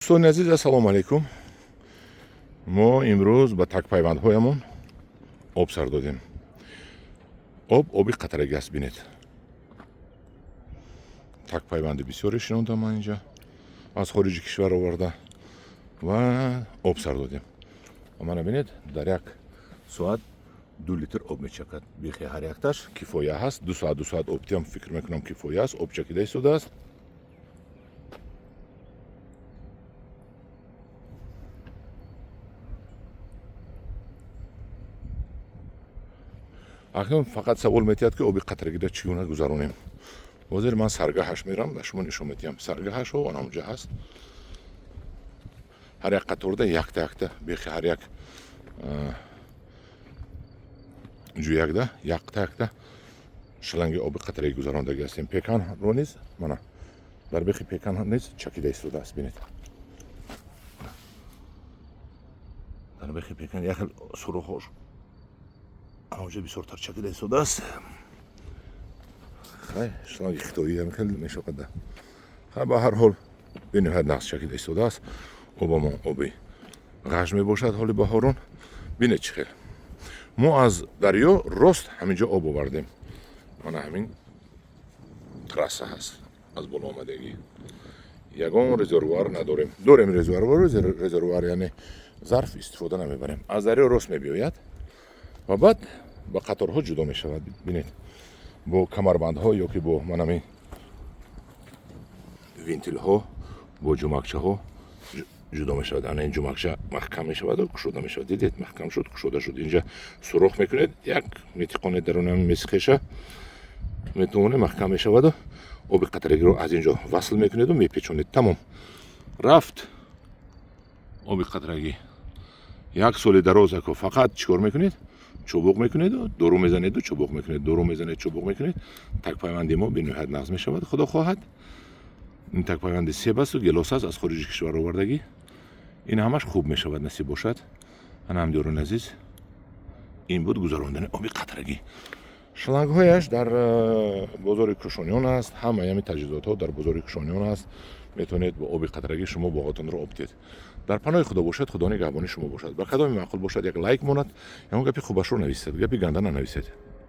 Дӯстони азиз, ассалому алайкум. Мо имрӯз ба такпайвандҳоямон об сар додем. Об оби қатрагӣ аст, бинед. Такпайванди бисёре шинондам ман инҷа, аз хориҷи кишвар оварда ва об сар додем. Мана бинед, дар як соат 2 литр об мечакад. Бехи ҳар якташ кифоя ҳаст. 2 соат, 2 соат об тиям, фикр мекунам, кифоя аст. Об чакида истодааст. Акнун фақат савол метиҳад, ки оби қатрагида чӣ гуна гузаронем. Ҳозир ман саргаҳаш мерам, ба шумо нишон медиҳам. Саргаҳашо анамҷа ҳаст. Ҳар як қаторда якта якта бехи, ҳар як ҷӯякда якта якта шланги оби қатрагӣ гузарондагӣ ҳастем. Пеканро низ, мана, дар бехи пекан низ чакида истодааст, бинед. Дар бехи пекан як хел сурохош анҷа бисёртар чакида истодааст. Хай, шланги хитоиам хел мешавад. Хай, ба ҳар ҳол бениҳоят нағз чакида истодааст. Обамон оби ғаж мебошад ҳоли баҳорон. Бинед, чӣ хел мо аз дарё рост ҳаминҷо об овардем. Мана ҳамин трасса ҳаст аз боло омадагӣ. Ягон резервуар надорем. Дорем резервуар, резервуар яъне зарф истифода намебарем. Аз дарё рост мебиёяд ва баъд ба қаторҳо ҷудо мешавад. Бинед, бо камарбандҳо ё ки бо манами винтилҳо, бо ҷумакчаҳо ҷудо мешавад. Ана ин ҷумакча маҳкам мешаваду кушода мешавад. Дидед, маҳкам шуд, кушода шуд. Инҷа сурох мекунед, як метиқонед даруни ҳамин месхеша, метавоне маҳкам мешаваду оби қатрагиро аз инҷо васл мекунеду мепечонед. Тамом, рафт оби қатрагӣ. Як соли дароз ако фақат чӣ кор мекунед? Чӯбуқ мекунеду дору мезанеду чӯбуқ мекунед, дору мезанед, чӯбуқ мекунед. Такпайванди мо бениҳоят нағз мешавад, худо хоҳад. Ин такпайванди себ асту гелос аст, аз хориҷи кишвар овардагӣ. Ин ҳамаш хуб мешавад, насиб бошад. Ана, ҳамдиёрони азиз, ин буд гузарондани оби қатрагӣ. Шлангҳояш дар бозори Кушониён аст. Ҳамаи ҳамин таҷҳизотҳо дар бозори Кушониён аст. Метавонед бо оби қатрагӣ шумо боғотонро об диҳед. Дар паноҳи Худо бошад, Худо нигаҳбони шумо бошад. Ба кадоме маъқул бошад, як лайк монад, ягон гапи хубашро нависед, гапи ганда нанависед.